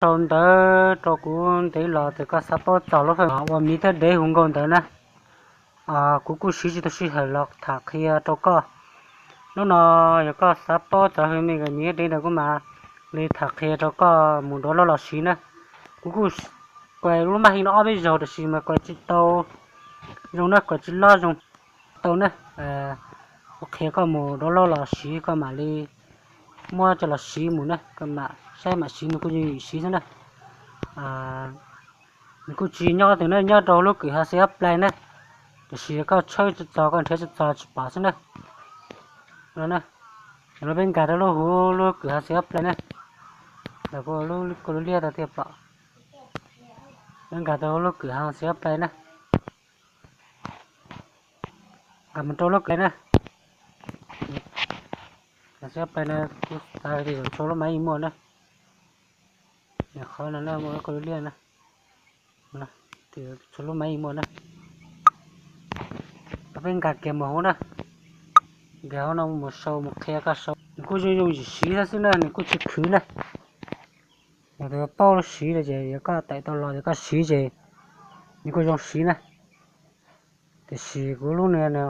Sau ntawv rau kuv ntev los tias koj xav paub txog lub faj ua miv thiab dev hu nkauj ntawd na. Kuv kuj siv tsis tau sij hawm los tham qhia rau koj. Hnub no yog koj xav paub txog hu miv thiab dev ntawd kuv mam li tham qhia rau koj mus download los siv na. Kuv kuj kuas lub maj heej no ob peb zaug tab sis mas kuas tsis tau zoo na, kuas tsis loj zoo tau na. Kuv qhia koj mus download los siv koj mam li muab coj los siv mus na, koj mam saib mam siv, nws kuj yooj yim siv xwb na. Nws kuj tsis nyob twg na, nyob rau lub kwm ha xi ob plai na, tiam sis koj tshawb tsis txog, koj nrhiav tsis txog tsis pom xwb na. Los peb nkag rau lub huv lub kwm ha xi ob plai na, los kuv lub liaj tau thiaj pom. Peb nkag rau lub kwm ha xi ob plai na, nkag mus rau lub kwm na, ha xi ob plai na, kuv xav tias txhua lub maiv yeej muaj na. Qhov no na muaj lub liaj na, txhua lub maiv yeej muaj na. Peb nkag kiag mus hauv na, nkag hauv no mus sau mus qhia koj sau, nws kuj yooj yooj yim siv xwb na, nws kuj tsis khwv na. Yog tus paub siv lawm ces yog koj tawm tau los ces koj siv ces nws kuj zoo siv na. Tiam sis kuv lub no,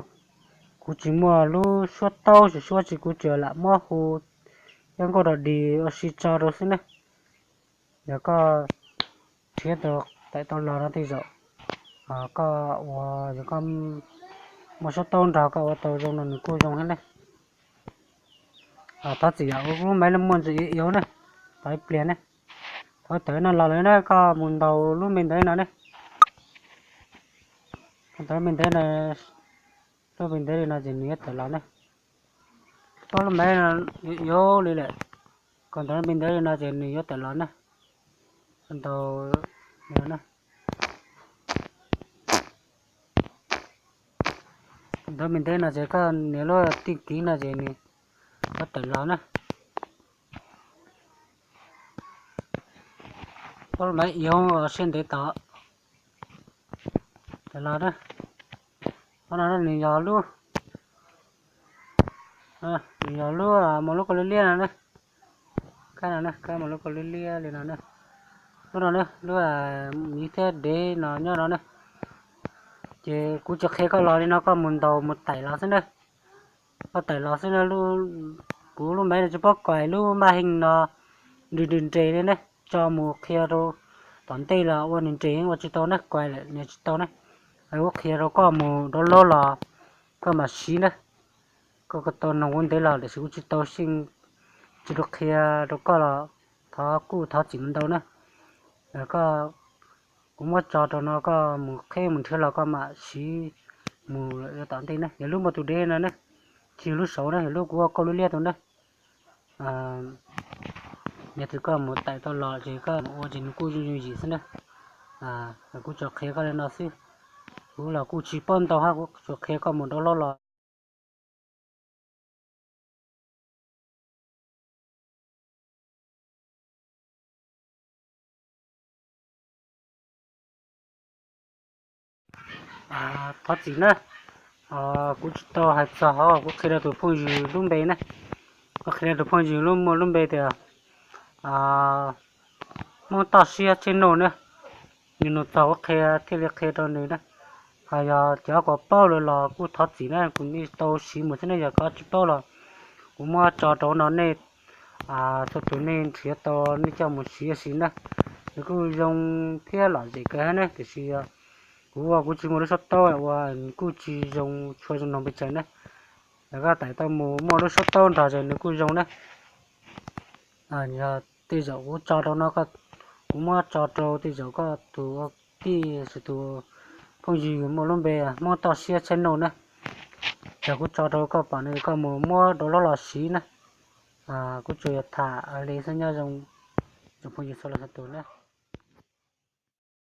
kuv tsis muaj lub suab taub tsis suab tsis, kuv tsuas lam muab hu cov nkauj dog dig ua si tso rau xwb ne. Yog koj nrhiav tau tawm tau los no tej zaum koj ua, yog koj muaj suab taub nrog koj ua tau zoo no nws kuj zoo thiab ne. Thov txim yom, lub maiv no muaj ntsis iab iab na, tos ib pliag ne. Thov tawm no los lawm na, koj mus ntaus lub npe ntawv no ne. Koj ntaus lub npe ntawv no, lub npe ntawv li no ces nws yuav tawm los ne. Koj lub maiv no iab iab li lawm, koj ntaus lub npe ntawv li no ces nws yuav tawm los ne. Koj ntaus li no ne. Ntaus npe ntawv no ces koj nias lub tij kiv no ces nws yuav tawm los na. Koj lub maiv iab siab ntev tod, tawm los na. Qhov no nws yog lub, nws yog lub muaj lub kauj liab liab no ne. Kab no ne, kab muaj lub kauj liab liab li no ne. Lub no ne, lub miv thiab dev no nyob no ne. Ces kuv tsuas qhia koj los li no koj mus ntaus mus tawm los xwb na. Koj tawm los xwb na, kuv lub maiv no tsis paub kuas lub maj heej no nws nres nres li ne, tso mus qhia rau tom ntej los ua nws nres ua tsis tau ne, kuas lawm nws tsis tau ne. Kuv qhia rau koj mus download los koj mam siv na. Koj tau noog kuv ntev los tiam sis kuv tsis tau xyeej, tsis tau qhia rau koj los thov kuj thov txim ntau na. Koj, kuv muab tso rau no koj mus qheb mus nrhiav los koj mam siv mus tom ntej ne. Yog lub muaj tus dev no ne, tsis yog lub saud ne, yog lub kuv ua kauj liab liab tau ne. Yog tias koj mus tawm tau los ces koj mus ua ces nws kuj yooj yooj yim xwb na. Kuv tsuas qhia koj li no xwb, kuv los kuj tsis paub ntau hab, kuv tsuas qhia koj mus download los. Thov txim na, kuv tsis tau hais txog hov, kuv qhia rau tus phooj ywg lub npe ne. Kuv qhia rau tus phooj ywg lub, muaj lub npe tias Hmoob Toj Siab Channel ne. Nws nug txog kuv qhia thiaj li qhia rau nws na. Ho yog cov kuv paub lawm los kuj thov txim na, kuv yeej tau siv mus xwb ne, yog koj tsis paub los kuv muab tso rau no nej txhua tus nej nrhiav tau nej coj mus siv ua si na. Nws kuj zoo thiab lom zem kawg hab ne, tiam sis kuv ua kuv tsis muaj lub suab taub ua kuj tsis zoo tshua zoo noog pes tsawg ne. Yog koj tawm tau mus muaj lub suab taub nrog ces nws kuj zoo na. Yog tej zaum kuv tso rau no, kuv muab tso rau tej zaum koj tus ua tij, tus phooj ywg muaj lub npe Hmoob Toj Siab Channel na. Yog kuv tso rau koj pom no koj mus muab download los siv na. Kuv tsuas yog tham li xwb, nyob zoo tsoom phooj ywg txhua leej txhua tus na.